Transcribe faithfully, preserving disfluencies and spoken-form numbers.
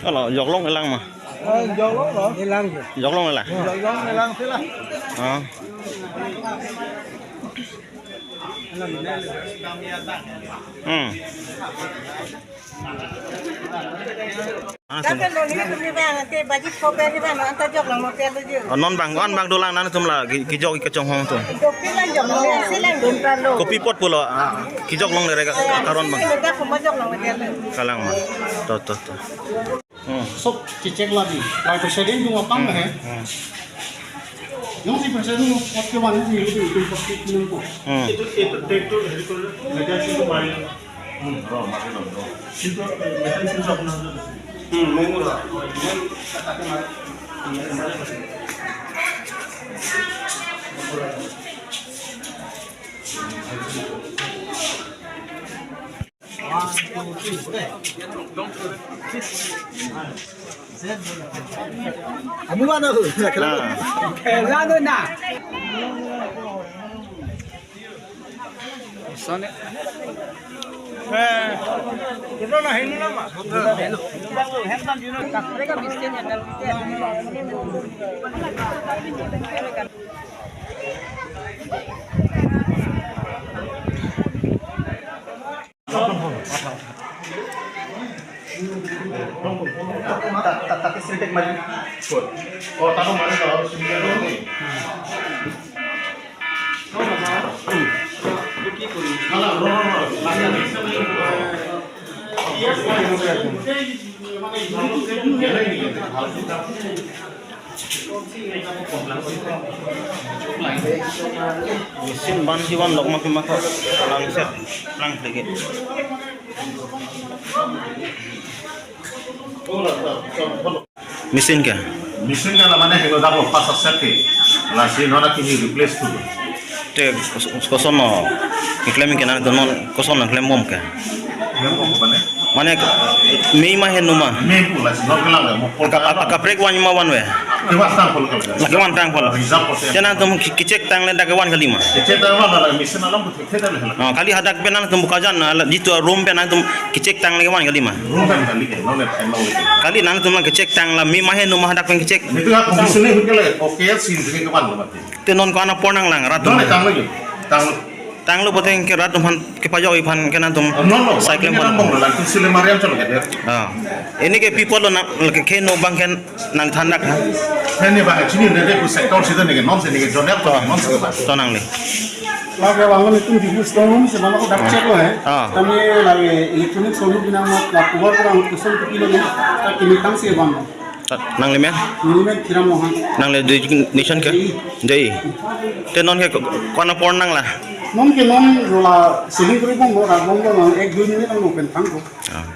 Alo, joklong elang ma? Eh, joklong lo. Elang je. Joklong elang? Joklong elang sila. Ah. Hmm. Ah, Kan sum. Kan lo ni kami bang, nanti budget ko pe ni bang, anta joklong mo pe lo je. Oh, non bang, non bang dolang nangtum la, ki, kijok kachonghong atum. Joklong lang joklong, silang. Kopi apot pulo, ah, kijok longle re ka, karon bang. Kita kuma joklong mo pe lo. Kalang ma. To, to, to. Hmm. Sob kechek lagi. Lai president tung apang Hmm. he. Hmm. Jongsi president tung apot kevan ni itu itu pasti nunggu. Hmm. Itu itu itu itu leadership itu main. Hmm, bro, masih dong, bro. Itu leadership itu apa namanya? Hmm, mau mula. Anu mana tu? Ah. Anu na. Sone. Eh. Kita na hinu nama. Machine ban si van lok ma pima ko langset lang lagi. Machine ke? Machine ke la mane helo dabo pas set ke. Lasi non akimi replace tu. Te kos-, koson no? Keklem ke nangtum non koson nangklem bom ke? Klem bom mane? Mane May ma he numa. May pu lasi non kelang mo. Aka, aka, kaprek van ma van ve. Kevan tang pol kelang. Lake van tang pol. Reserve pol. Te nangtum ke-, kechek tang le dak van kali ma? Kechek tang van la machine alam bu kechek tang le. Oh, kali hadak pen nangtum Bokajan na la jitu room pen nangtum kechek tang le van kali ma? Room pen kali ke, non le pen non le. Kali nangtum la kechek tang la May ma he numa hadak pen kechek. Itu aku machine ni ke le, okay, sin ke van lo mati. Te non ko-an apor nanglang rat Non atum? Tanglo yun. Tanglo. Tanglo puteng ke rat atum aphan kepajok aphan ke nangtum. No, no. Cycling ini pon. Nang bong lang tu sile Mariam chalo ke dia. Ah. Ini ke people lo na ke, ke no bang ke nangthandak ha. Ini bang chini ne de ku sector sida ne ke non se ne ke zonal ko non se ba. To nangli. Lake bang ni tum di bus dong se bang ko dak check lo he. Ah. Kami lagi electronic solup binang mat la kubar kurang kusum kilo ni. Tak ini tang se bang. Tat, nangli men? Nangli men Kiram Mohan. Nangli designation ke? J E. J E. Te non ke ko-, ko-an apor nanglang? Non ke non rola selling kuri bom, rola bom bom ek dui minute ang open thang ko. Ah.